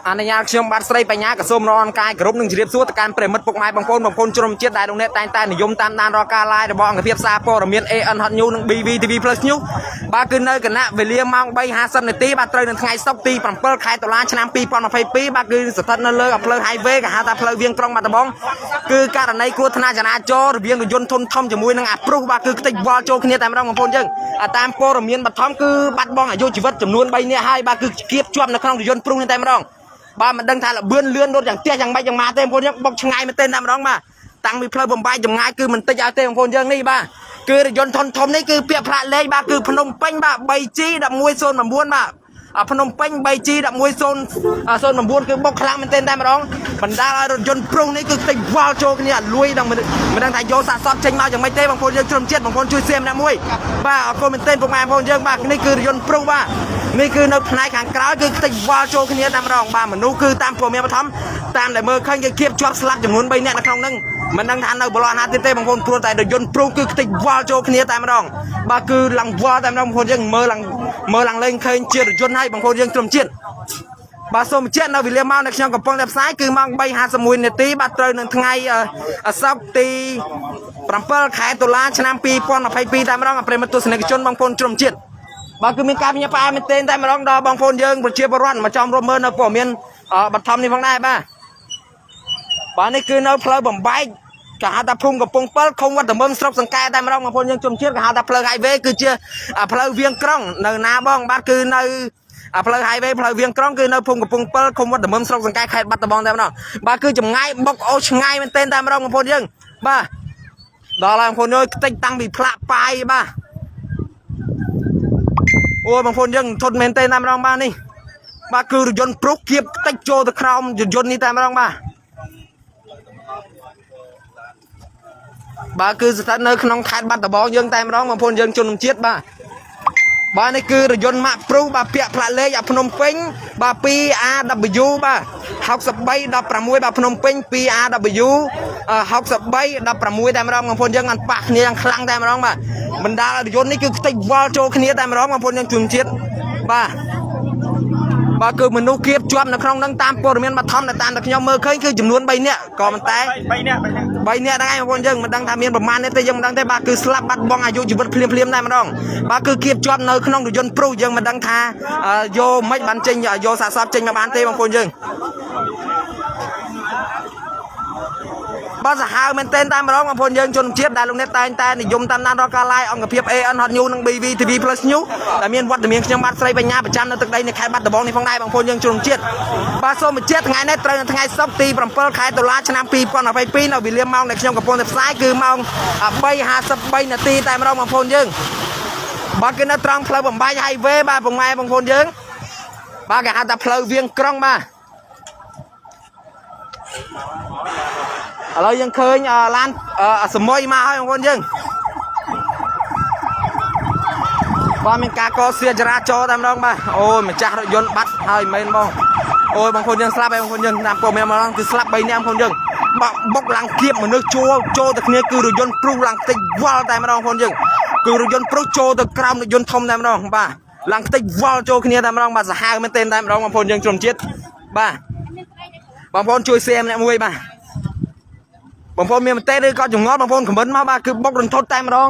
អនុញ្ញាតខ្ញុំបាទស្រីបញ្ញាក៏សូមរអនកាយគោរពនឹងជម្រាបសួរទៅកាន់ប្រិមិត្តពុកម៉ែបងប្អូនបងប្អូនជ្រុំជាតិដែលលោកអ្នកតែងតែនិយមតាមដានរាល់ការ live របស់អង្គភាពសារព័ត៌មាន AN Hot News និង BV TV Plus News បាទគឺនៅគណៈវេលាម៉ោង3:50នាទីបាទត្រូវនៅថ្ងៃសុក្រទី7ខែតុលាឆ្នាំ2022បាទគឺស្ថិតនៅលើផ្លូវ highway គេហៅថាផ្លូវវៀងក្រុងបាត់ដំបងគឺករណីគ្រោះថ្នាក់ចរាចរណ៍រវាងរថយន្តធុនធំជាមួយនឹងអាព្រុសបាទគឺខ្ទេចវល់ចូលគ្នាតែម្ដងបងប្អូនយើងតាមព័ត៌មានបឋមគឺបាត់បង់អាយុជីវិតចំនួន3នាក់ហើយបាទគឺគៀបជាប់នៅក្នុងរថយន្តព្រុសនេះតែម្ដង បាទមិនដឹងថាលបឿនលឿនរត់យ៉ាងផ្ទះយ៉ាងម៉េចយ៉ាងម៉ាទេបងប្អូនយើងបុកឆ្ងាយមែនទេតែម្ដងបាទតាំងពីផ្លូវបំបែកចម្ងាយគឺមិនតិចឲ្យទេបងប្អូនយើងនេះបាទគឺរថយន្តធុនធំនេះគឺពាក្យផ្លាកលេខបាទគឺភ្នំពេញបាទ 3G 1109បាទអាភ្នំពេញ 3G 1109គឺបុកខ្លាំងមែនទែនតែម្ដងបណ្ដាលឲ្យរថយន្តព្រុសនេះគឺខ្ទេចវល់ចូលគ្នាលួយដល់មិនដឹងថាយកសាកសពចេញមកយ៉ាងម៉េចទេបងប្អូនយើងជ្រុំជាតិបងប្អូនជួយសៀមម្នាក់មួយបាទអរគុណមែនទែនពុកម៉ែបងប្អូនយើងបាទនេះគឺរថយន្តព្រុសបាទនេះគឺនៅផ្នែកខាងក្រោយគឺខ្ទេចវល់ចូលគ្នាតែម្ដងបាទមនុស្សគឺតាមព័ត៌មានបឋមតាមដែលមើលឃើញគេគៀបជាប់ស្លាប់ចំនួន3នាក់នៅក្នុងហ្នឹងមិនដឹងថានៅបលោះណាទៀតទេបងប្អូនព្រោះតែរថយន្តព្រុសគឺខ្ទេចវល់ចូលគ្នាតែម្ដងបាទគឺឡើងវល់តែម្ដងបងប្អូនយើងមើលឡើងមើលឡើងលេងឃើញជារថយន្តហើយបងប្អូនយើងត្រឹមជាតិបាទសូមបញ្ជាក់នៅវេលាម៉ោងដែលខ្ញុំកំពុងតែផ្សាយគឺម៉ោង3:51នាទីបាទត្រូវនឹងថ្ងៃសុក្រទី7ខែតុលាឆ្នាំ2022តែម្ដងអប្រិយមិត្តទស្សនិកជនបងប្អូនជ្រុំជាតិបាទគឺមានការផ្ញើផ្អែមមែនទែនតែម្ដងដល់បងប្អូនយើងប្រជាពលរដ្ឋមកចំរួមមើលនៅព័ត៌មានបឋមនេះផងដែរបាទបាទនេះគឺនៅផ្លូវបំបែកគេហៅថាភូមិកំពង់ពិលឃុំវត្តមឹមស្រុកសង្កែតែម្ដងបងប្អូនយើងជំជាតិគេហៅថាផ្លូវ highway គឺជាផ្លូវវៀងក្រុងនៅណាបងបាទគឺនៅផ្លូវ highway ផ្លូវវៀងក្រុងគឺនៅភូមិកំពង់ពិលឃុំវត្តមឹមស្រុកសង្កែខេត្តបាត់ដំបងតែម្ដងបាទគឺចម្ងាយបុកអូឆ្ងាយមែនទែនតែម្ដងបងប្អូនយើងបាទដល់ហើយបងប្អូនអើយខ្ទេចតាំងពីផ្លាកប៉ាយបាទអូយបងប្អូនយើងធន់មែនទែនតែម្ដងបាទនេះបាទគឺរថយន្តព្រុសគៀបខ្ទេចចូលទៅក្រោមរថយន្តនេះតែម្ដងបាទបាទគឺស្ថិតនៅក្នុងខេត្តបាត់ដំបងយើងតែម្ដងបងប្អូនយើងជនជាតិបាទបាទនេះគឺរថយន្តម៉ាកព្រុសបាទពាក់ផ្លាកលេខអាភ្នំពេញបាទ 2AW បាទ6316បាទភ្នំពេញ 2AW 6316តែម្ដងបងប្អូនយើងបានប៉ះគ្នាយ៉ាងខ្លាំងតែម្ដងបាទបណ្ដាលរថយន្តនេះគឺខ្ទេចវល់ចូលគ្នាតែម្ដងបងប្អូនយើងជនជាតិបាទបាទគឺមនុស្សគៀបជាប់នៅក្នុងនឹងតាមព័ត៌មានបឋមដែលតាមតែខ្ញុំមើលឃើញគឺចំនួន3នាក់ក៏ប៉ុន្តែ 3នាក់3នាក់ 3នាក់ហ្នឹងឯងបងប្អូនយើងមិនដឹងថាមានប្រមាណនេះទេយើងមិនដឹងទេបាទគឺស្លាប់បាត់បង់អាយុជីវិតភ្លាមភ្លាមតែម្ដងបាទគឺគៀបជាប់នៅក្នុងរថយន្តព្រុសយើងមិនដឹងថាយកមិនបានចេញយកសាកសពចេញមកបានទេបងប្អូនយើងបាទសាហាវមែនទែនតែម្ដងបងប្អូនយើងជនជាតិដែលលោកអ្នកតែងតែនិយមតាមដានរាល់ការ live អង្គភាព AN Hot News និង BV TV Plus News ដែលមានវត្តមានខ្ញុំបាទស្រីបញ្ញាប្រចាំនៅទឹកដីនៃខេត្តបាត់ដំបងនេះផងដែរបងប្អូនយើងជនជាតិបាទសូមបញ្ជាក់ថ្ងៃនេះត្រូវនៅថ្ងៃសុក្រទី7ខែតុលាឆ្នាំ2022នៅវេលាម៉ោងដែលខ្ញុំកំពុងតែផ្សាយគឺម៉ោង3:53នាទីតែម្ដងបងប្អូនយើងបាទគឺនៅត្រង់ផ្លូវបំបែក highway បាទពុកម៉ែបងប្អូនយើងបាទគេហៅថាផ្លូវវៀងក្រុងបាទឥឡូវយើងឃើញឡានសមុយមកហើយបងប្អូនយើងបាទមានការកសៀចរាចរណ៍តែម្ដងបាទអូយម្ចាស់រថយន្តបាត់ហើយមែនបងអូយបងប្អូនយើងស្លាប់ហើយបងប្អូនយើងតាមព័ត៌មានមកគឺស្លាប់3នាក់បងប្អូនយើងបាក់បុកឡើងគៀបមនុស្សចូលចូលទៅគ្នាគឺរថយន្តព្រុសឡើងខ្ទេចវល់តែម្ដងបងប្អូនយើងគឺរថយន្តព្រុសចូលទៅក្រោមរថយន្តធំតែម្ដងបាទឡើងខ្ទេចវល់ចូលគ្នាតែម្ដងបាទសាហាវមែនទែនតែម្ដងបងប្អូនយើងក្រុមជាតិបាទបងប្អូនជួយ share ម្នាក់មួយបាទបងប្អូនមានមតិឬក៏ចម្ងល់បងប្អូនខមមិនមកបាទគឺបុករន្ធត់តែម្ដង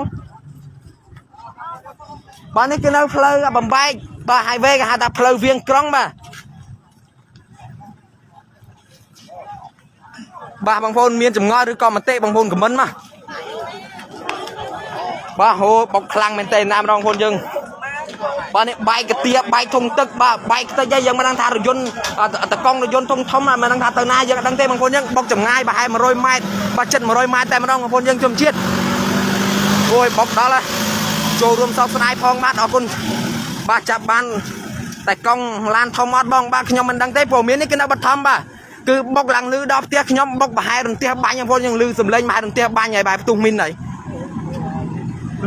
បាទនេះគឺនៅផ្លូវបំបែកបាទ highway គេហៅថាផ្លូវវៀងក្រុងបាទបាទបងប្អូនមានចម្ងល់ឬក៏មតិបងប្អូនខមមិនមកបាទហូបុកខ្លាំងមែនទេណាម្ដងបងប្អូនយើងបាទនេះបែកកាទៀបែកធុងទឹកបាទបែកខ្ទេចហើយយើងមិនដឹងថារថយន្តតកង់រថយន្តធំធំមិនដឹងថាទៅណាយើងអត់ដឹងទេបងប្អូនយើងបុកចម្ងាយប្រហែល100ម៉ែត្របាទជិត100ម៉ែត្រតែម្ដងបងប្អូនយើងជុំជាតិអូយបុកដល់ហើយចូលរួមសោកស្ដាយផងបាទអរគុណបាទចាប់បានតែកង់ឡានធំអត់បងបាទខ្ញុំមិនដឹងទេព្រោះមាននេះគឺនៅបឋមបាទគឺបុកឡើងលឺដល់ផ្ទះខ្ញុំបុកប្រហែលរន្ទះបាញ់បងប្អូនយើងលឺសំឡេងប្រហែលរន្ទះបាញ់ហើយបែបផ្ទុះមីនហើយ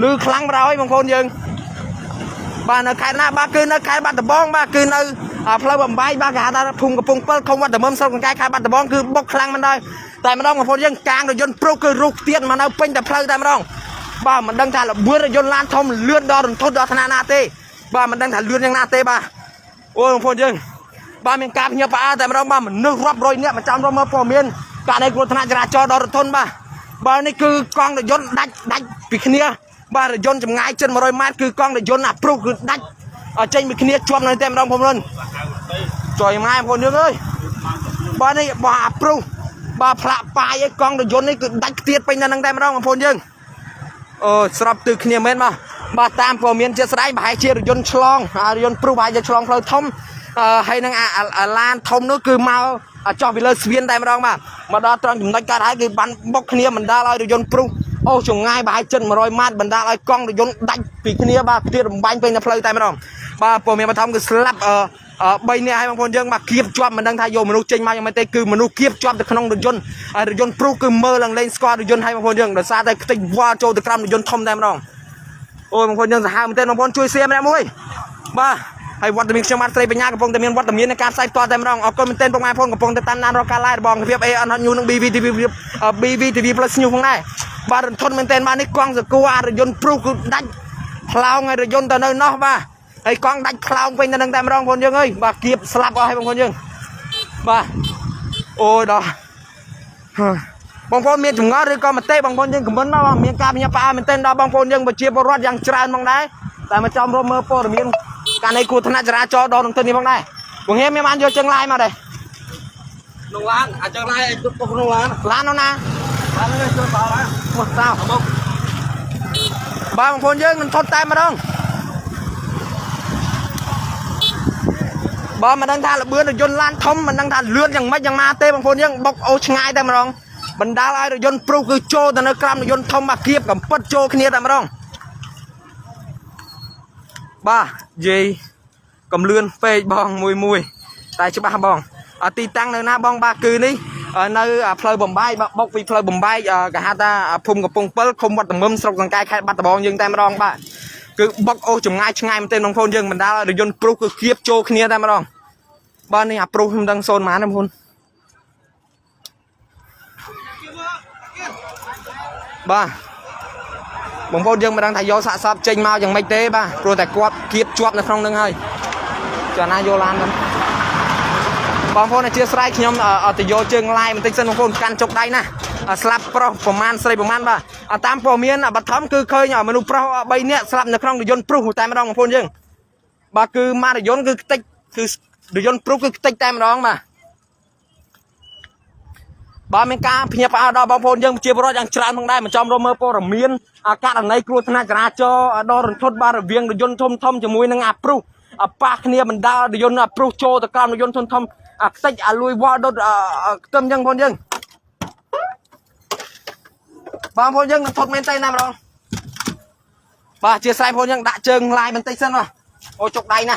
លឺខ្លាំងបណ្ដោយបងប្អូនយើងបាទនៅខេត្តណាបាទគឺនៅខេត្តបាត់ដំបងបាទគឺនៅផ្លូវបំបែកបាទគេហៅថាភូមិកំពង់ពិលឃុំវត្តមឹមស្រុកសង្កែខេត្តបាត់ដំបងគឺបុកខ្លាំងមិនដែរតែម្ដងបងប្អូនយើងកាងរថយន្តព្រុសគឺរុះទៀតមកនៅពេញតែផ្លូវតែម្ដងបាទមិនដឹងថាលបឿនរថយន្តឡានធំលឿនដល់រន្ធត់ដល់ថ្នាក់ណាទេបាទមិនដឹងថាលឿនយ៉ាងណាទេបាទអូយបងប្អូនយើង បាទមានការភ្ញាក់ផ្អើលតែម្ដងបាទមនុស្សរាប់រយនាក់មកចាំរកមើលព័ត៌មានករណីគ្រោះថ្នាក់ចរាចរណ៍ដ៏រន្ធត់បាទបាទនេះគឺកង់រថយន្តដាច់ដាច់ពីគ្នាបាទរថយន្តចម្ងាយជិត100ម៉ែត្រគឺកង់រថយន្តអាព្រុសគឺដាច់ចេញពីគ្នាជាប់នៅតែម្ដងបងប្អូនចុយម៉ែបងប្អូនយើងអើយបាទនេះបាទអាព្រុសបាទផ្លាក់ប៉ាយឯកង់រថយន្តនេះគឺដាច់ខ្ទាតពេញនៅនឹងតែម្ដងបងប្អូនយើងអូស្របទិសគ្នាមែនបាទបាទតាមព័ត៌មានជាក់ស្ដែងប្រហែលជារថយន្តឆ្លងរថយន្តព្រុសប្រហែលជាឆ្លងផ្លូវធំហើយនឹងអាឡានធំនោះគឺមកចោះពីលើស្វៀនតែម្ដងបាទមកដល់ត្រង់ចំណុចកើតហើយគឺបានបុកគ្នាបណ្ដាលឲ្យរថយន្តព្រុសអូចងាយប្រហែលជិត100ម៉ែត្របណ្ដាលឲ្យកង់រថយន្តដាច់ពីគ្នាបាទខ្ទាតរំបាញ់ពេញនៅផ្លូវតែម្ដងបាទព័ត៌មានបឋមគឺស្លាប់3នាក់ហើយបងប្អូនយើងបាទគៀបជាប់មិនដឹងថាយកមនុស្សចេញមកយ៉ាងម៉េចទេគឺមនុស្សគៀបជាប់ទៅក្នុងរថយន្តហើយរថយន្តព្រុសគឺមើលឡើងលែងស្គាល់រថយន្តហើយបងប្អូនយើងដោយសារតែខ្ទេចវល់ចូលទៅក្រោមរថយន្តធំតែម្ដងអូយបងប្អូនយើងសាហាវមែនទេបងប្អូនជួយ share ម្នាក់មួយបាទហើយវត្តមានខ្ញុំបាទស្រីបញ្ញាកំពុងតែមានវត្តមានในការផ្សាយផ្ទាល់តែម្ដងអរគុណមែនទែនពុកម៉ែបងប្អូនកំពុងតែតាមដានរកការ live របស់អង្គភាព AN Hot News និង BVTV BVTV Plus News ផងដែរបាទរន្ធត់មែនទែនបាទនេះកង់សកួរអារថយន្តព្រុសគឺដាច់ផ្លោងឲ្យរថយន្តទៅនៅនោះបាទហើយកង់ដាច់ផ្លោងវិញទៅនឹងតែម្ដងបងប្អូនយើងអើយបាទគៀបស្លាប់អស់ហើយបងប្អូនយើងបាទអូយដល់បងប្អូនមានចម្ងល់ឬក៏មតិបងប្អូនយើងខមមិនមកបាទមានការភ្ញាក់ផ្អើលមែនទែនដល់បងប្អូនយើងប្រជាពលរដ្ឋយ៉ាងច្រើនផងដែរតែមកចំរកមើលព័ត៌មានការនៃគ្រោះថ្នាក់ចរាចរណ៍ដល់នឹងទិននេះផងដែរបងហៀមមានបានយកជើងឡាយមកដែរ ក្នុងឡានអាចងឡាយឲ្យទុកក្នុងឡាន ឡាននោះណា ឡាននេះជួយបោឡាន មកតោ មក បាទបងប្អូនយើងនឹងថត់តែម្ដងបើមិនដឹងថាលបឿនរថយន្តឡានធំមិនដឹងថាលឿនយ៉ាងម៉េចយ៉ាងម៉ាទេបងប្អូនយើងបុកអូឆ្ងាយតែម្ដងបណ្ដាលឲ្យរថយន្តព្រុសគឺចូលទៅនៅក្រោមរថយន្តធំមកគៀបកំពិតចូលគ្នាតែម្ដងបាទយាយកំលឿនពេកបងមួយមួយតែច្បាស់បងអទីតាំងនៅណាបងបាទគឺនេះនៅផ្លូវបំបែកបុកពីផ្លូវបំបែកគេហៅថាភូមិកំពង់ពិលឃុំវត្តមឹមស្រុកសង្កែខេត្តបាត់ដំបងយើងតែម្ដងបាទគឺបុកអូសចម្ងាយឆ្ងាយមែនទែនបងប្អូនយើងបណ្ដាលឲ្យរថយន្តព្រុសគឺគៀបចូលគ្នាតែម្ដងបាទនេះអាព្រុសមិនដឹងសូនប៉ុន្មានទេបងប្អូនបាទបងប្អូនយើងមិនដឹងថាយកសាកសពចេញមកយ៉ាងម៉េចទេបាទព្រោះតែគាត់គៀបជាប់នៅក្នុងនឹងហើយចាណាយកឡានទៅបងប្អូនអធិស្ឋានខ្ញុំអត់ទៅយកជើងឡាយបន្តិចសិនបងប្អូនកាន់ចុកដៃណាស្លាប់ប្រុសប្រមាណស្រីប្រមាណបាទតាមព័ត៌មានបឋមគឺឃើញមនុស្សប្រុស3នាក់ស្លាប់នៅក្នុងរថយន្តព្រុសតែម្ដងបងប្អូនយើងបាទគឺម៉ាករថយន្តគឺខ្ទេចគឺរថយន្តព្រុសគឺខ្ទេចតែម្ដងបាទបាទមានការភ្ញាក់ផ្អើលដល់បងប្អូនយើងជាពលរដ្ឋយ៉ាងច្រើនផងដែរមិនចំរកមើលព័ត៌មានករណីគ្រោះថ្នាក់ចរាចរណ៍ដ៏រន្ធត់បាទរវាងរថយន្តធំធំជាមួយនឹងអាព្រុសប៉ះគ្នាបណ្ដាលរថយន្តអាព្រុសចូលទៅក្រោមរថយន្តធំធំអាខ្ទេចអាលួយវល់ដុតខ្ទឹមចឹងបងប្អូនយើងបងប្អូនយើងនឹងថត់មែនទេណាម្ដងបាទជាស្រ័យបងប្អូនយើងដាក់ជើងឡាយបន្តិចសិនបាទអូចុកដៃណា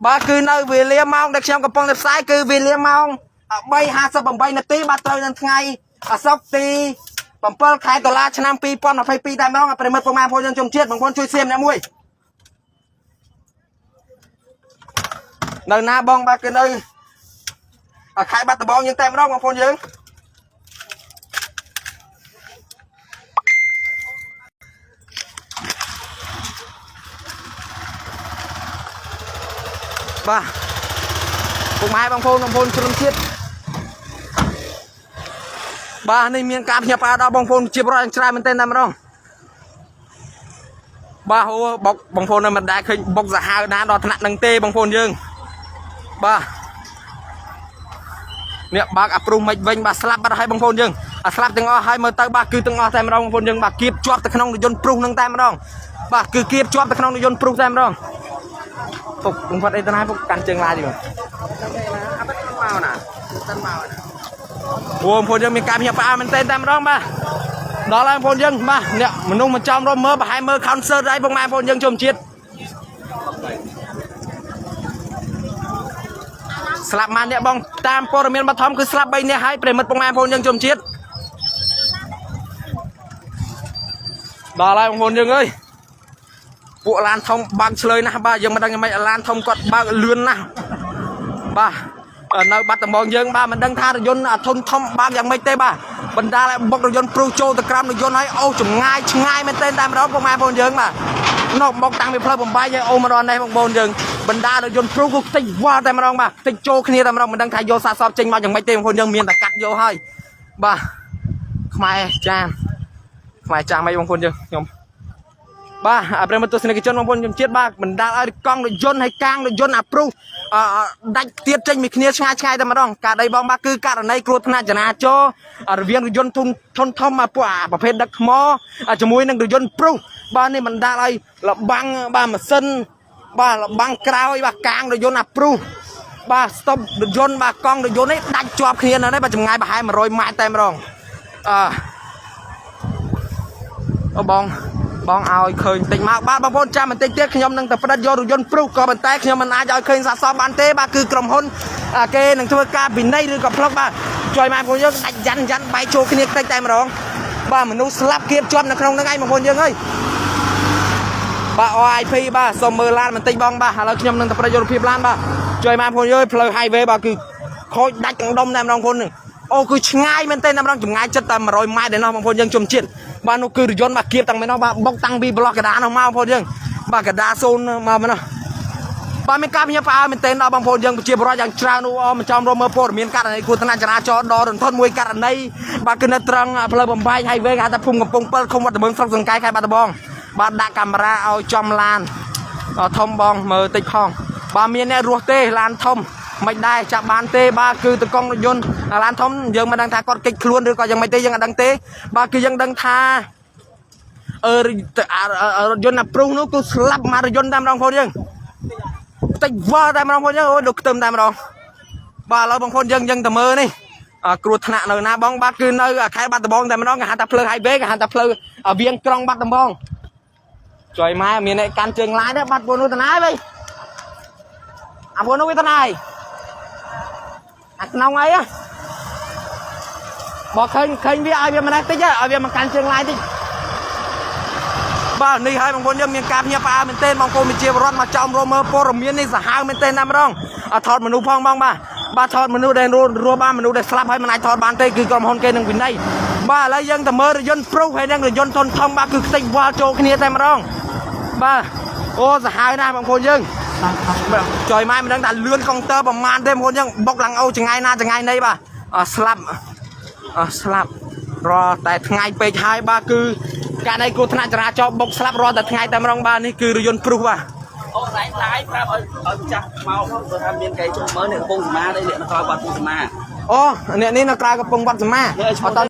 បាទគឺនៅវេលាម៉ោងដែលខ្ញុំកំពុងតែផ្សាយគឺវេលាម៉ោង3:58នាទីបាទត្រូវនឹងថ្ងៃសុក្រទី7ខែតុលាឆ្នាំ2022តែម្ដងប្រិមិត្តពុកម៉ែបងប្អូនយើងជុំជាតិបងប្អូនជួយសៀមអ្នកមួយនៅណាបងបាទគឺនៅខេត្តបាត់ដំបងយើងតែម្ដងបងប្អូនយើងបាទពុកម៉ែបងប្អូនបងប្អូនជនជាតិបាទនេះមានការភ្ញាក់ផ្អើលដល់បងប្អូនជាប្រវត្តិច្រើនមែនទែនតែម្ដងបាទអូបុកបងប្អូននៅមិនដែលឃើញបុកសាហាវណាដល់ថ្នាក់នឹងទេបងប្អូនយើងបាទនេះបើកអាព្រុសមិនវិញបាទស្លាប់បាត់ហើយបងប្អូនយើងអាស្លាប់ទាំងអស់ហើយមើលទៅបាទគឺទាំងអស់តែម្ដងបងប្អូនយើងបាទគៀបជាប់ទៅក្នុងរថយន្តព្រុសនឹងតែម្ដងបាទគឺគៀបជាប់ទៅក្នុងរថយន្តព្រុសតែម្ដងពុកបងគាត់អីទៅណាពុកកាន់ជើងឡាយទីបង មកណាតិនមកណា អូបងប្អូនយើងមានការភ្ញាក់ផ្អើលមែនទែនតែម្ដងបាទដល់ហើយបងប្អូនយើងបាទអ្នកមនុស្សមកចំរកមើលប្រហែលមើល concert ហើយបងម៉ែបងប្អូនយើងជុំជាតិស្លាប់ម៉ានអ្នកបងតាមព័ត៌មានបឋមគឺស្លាប់3នាក់ហើយប្រិមិត្តបងម៉ែបងប្អូនយើងជុំជាតិដល់ហើយបងប្អូនយើងអើយពួកឡានធំបើកឆ្លើយណាស់បាទយើងមិនដឹងយ៉ាងម៉េចឡានធំគាត់បើកលឿនណាស់បាទនៅបាត់ដំបងយើងបាទមិនដឹងថារថយន្តធុនធំបើកយ៉ាងម៉េចទេបាទបណ្ដាលឲ្យបុករថយន្តព្រុសចូលទៅក្រោមរថយន្តហើយអូសចម្ងាយឆ្ងាយមែនទែនតែម្ដងបងប្អូនយើងបាទនោះបុកតាំងពីផ្លូវបំបាយឲ្យអូសមកដល់នេះបងប្អូនយើង បណ្ដារថយន្តព្រុសគឺខ្ទេចវល់តែម្ដងបាទខ្ទេចចូលគ្នាតែម្ដងមិនដឹងថាយកសាកសពចេញមកយ៉ាងម៉េចទេបងប្អូនយើងមានតែកាត់យកហើយបាទខ្មែរចាមខ្មែរចាមអីបងប្អូនយើងខ្ញុំបាទអប្រិមត្តទស្សនិកជនបងប្អូនខ្ញុំជាតិបាទបណ្ដាលឲ្យកង់រថយន្តហើយកាងរថយន្តអាព្រុសអដាច់ទៀតចេញពីគ្នាឆ្ងាយឆ្ងាយតែម្ដងការដីបងបាទគឺករណីគ្រោះថ្នាក់ចរាចរណ៍រវាងរថយន្តធុនធុនធំអាពួកអាប្រភេទដឹកថ្មជាមួយនឹងរថយន្តព្រុសបាទនេះបណ្ដាលឲ្យលបាំងបាទម៉ាស៊ីនបាទលបាំងក្រោយបាទកាងរថយន្តអាព្រុសបាទស្តុបរថយន្តបាទកង់រថយន្តនេះដាច់ជាប់គ្នានៅនេះបាទចម្ងាយប្រហែល100ម៉ែត្រតែម្ដងអឺ អូបងបងឲ្យឃើញតិចមកបាទបងប្អូនចាំបន្តិចទៀតខ្ញុំនឹងទៅផ្ដិតយករថយន្តព្រុសក៏ប៉ុន្តែខ្ញុំមិនអាចឲ្យឃើញសាកសពបានទេបាទគឺក្រុមហ៊ុនអាគេនឹងធ្វើការពិន័យឬក៏ផ្លុកបាទជួយម៉ែបងប្អូនយើងដាច់យ៉ាន់យ៉ាន់បែកចូលគ្នាតិចតែម្ដងបាទមនុស្សស្លាប់គៀបជាប់នៅក្នុងនឹងឯងបងប្អូនយើងអើយបាទ RIP បាទសូមមើលឡានបន្តិចបងបាទឥឡូវខ្ញុំនឹងទៅផ្ដិតយករូបភាពឡានបាទជួយម៉ែបងប្អូនយើងផ្លូវ highway បាទគឺខូចដាច់ទាំងដុំតែម្ដងបងប្អូននឹងអូគឺឆ្ងាយមែនទេតែម្ដងចម្ងាយចិត្តតែ100ម៉ែត្រឯណោះបងប្អូនយើងជុំជាតិបាទនោះគឺរថយន្តបាទគៀបតាំងពីនោះបាទបុកតាំងពីប្លោះកដានោះមកបងប្អូនយើងបាទកដាសូនមកមកនោះបាទមានការភ្ញាក់ផ្អើលមែនទែនដល់បងប្អូនយើងប្រជាពលរដ្ឋយ៉ាងច្រើននោះអមចំរមមើលព័ត៌មានករណីគ្រោះថ្នាក់ចរាចរណ៍ដ៏រន្ធត់មួយករណីបាទគឺនៅត្រង់ផ្លូវបំបែក highway គេហៅថាភូមិកំពង់7ឃុំវត្តដំបឹងស្រុកសង្កែខេត្តបាត់ដំបងបាទដាក់កាមេរ៉ាឲ្យចំឡានធំបងមើលតិចផងបាទមានអ្នករស់ទេឡានធំមិនដែរចាប់បានទេបាទគឺតកង់រថយន្តឡានធំយើងមិនដឹងថាគាត់គេចខ្លួនឬក៏យ៉ាងម៉េចទេយើងអត់ដឹងទេបាទគឺយើងដឹងថាអឺរថយន្តអាព្រុសនោះគឺស្លាប់មករថយន្តតែម្ដងបងប្អូនយើងតិចវល់តែម្ដងបងប្អូនយើងអូយដូចខ្ទឹមតែម្ដងបាទឥឡូវបងប្អូនយើងយើងទៅមើលនេះគ្រោះថ្នាក់នៅណាបងបាទគឺនៅខេត្តបាត់ដំបងតែម្ដងគេហៅថាផ្លូវ highway គេហៅថាផ្លូវវៀងក្រុងបាត់ដំបងជួយម៉ែមានអ្នកកាន់ជើងឡាយដែរបាត់បងនោះទៅណាវិញអាបងនោះវាទៅណាហើយអាក្នុងអីហ៎បើឃើញឃើញវាឲ្យវាម្នេះតិចឲ្យវាមកកាន់ជើងឡាយតិចបាទនេះហើយបងប្អូនយើងមានការភ្ញាក់ផ្អើលមែនទែនបងប្អូនប្រជាពលរដ្ឋមកចោមរមមើលព័ត៌មាននេះសាហាវមែនទែនណាម្ដងអត់ថតមនុស្សផងបងបាទបាទថតមនុស្សដែលរស់រស់បានមនុស្សដែលស្លាប់ហើយមិនអាចថតបានទេគឺក្រុមហ៊ុនគេនឹងវិន័យបាទឥឡូវយើងទៅមើលរថយន្តព្រុសហើយនិងរថយន្តធុនធំបាទគឺខ្ទេចវល់ចូលគ្នាតែម្ដងបាទអូសាហាវណាស់បងប្អូនយើងចុយម៉ែមិនដឹងថាលឿនកុងទ័រប្រមាណទេបងប្អូនយើងបុកឡើងអូចង្ងាយណាចង្ងាយណីបាទអស្លាប់អស្លាប់រាល់តែថ្ងៃពេកហើយបាទគឺករណីគ្រោះថ្នាក់ចរាចរណ៍បុកស្លាប់រាល់តែថ្ងៃតែម្ដងបាទនេះគឺរថយន្តព្រុសបាទ អូដៃដៃប្រាប់ឲ្យឲ្យម្ចាស់មកព្រោះថាមានកែចូលមើលនេះកំពង់សមានេះនៅក្រោយបាត់កំពង់សមា អូអ្នកនេះនៅក្រៅកំពង់វត្តសមា នេះឲ្យឈ្មោះ អត់